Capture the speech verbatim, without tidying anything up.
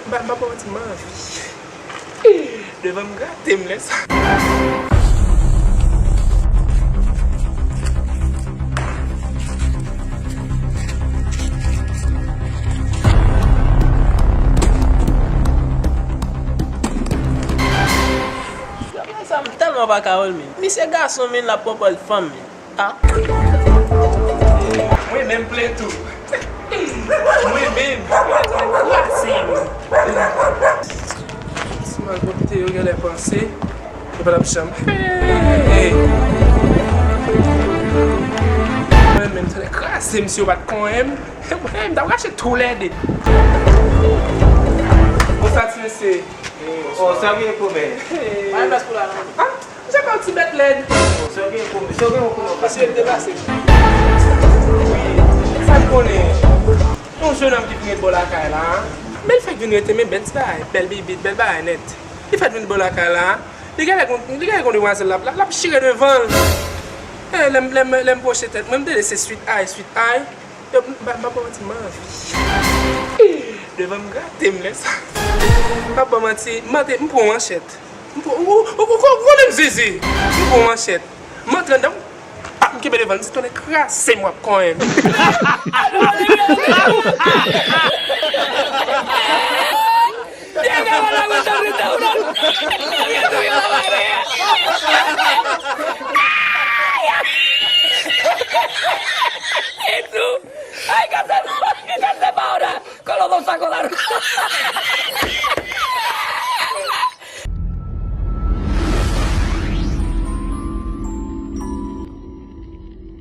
M pa, m pa ba w manti, m anvi. Devan m grate m lè sa. Sa m tèlman pa ka wè l, men. Misye gason, men, l ap pran pòz fanm, men. Ah. Mwen menm plen tou. Mwen menm. Kraze m. Si m al pwofite, yo genlè panse yo pa t ap janm. Hey! Mwen menm, tande kraze m si yo pa t konyen m. Hey, m t ap rache tou lè de. Bonswa, ti mesye. Oh, sa vye koumen. Hey. Mwen mèt pou la non. Ah, misye fè yon ti bèt lèd. Oh, sa vye koumen. Sa vye koumen. Mesye, l te pase. Wi, sa m konnen. Yon jennonm ki vin ret bò lakay la. Men l fèk vin ret, men bèl ti bagay, bèl bibit, bèl bagay nèt. Li fèk vin bò lakay la. Li genlè konn, li genlè konn demwazèl la, l ap, l ap chire devan l. Eh, lè m, lè m, lè m pwoche tèt mwen, m tande se Sweet Eye, Sweet Eye. Yo, m pa, m pa ba w manti, m anvi. Devan m grate m lè sa. M pa ba w manti, m mande, m pran yon manchèt. M pran, ou, ou, ou, ou konnen m zizi. M pran yon manchèt. M antre anndan, pap, m kenbe devan l, m di, "Tonnè kraze m, w ap konyen m."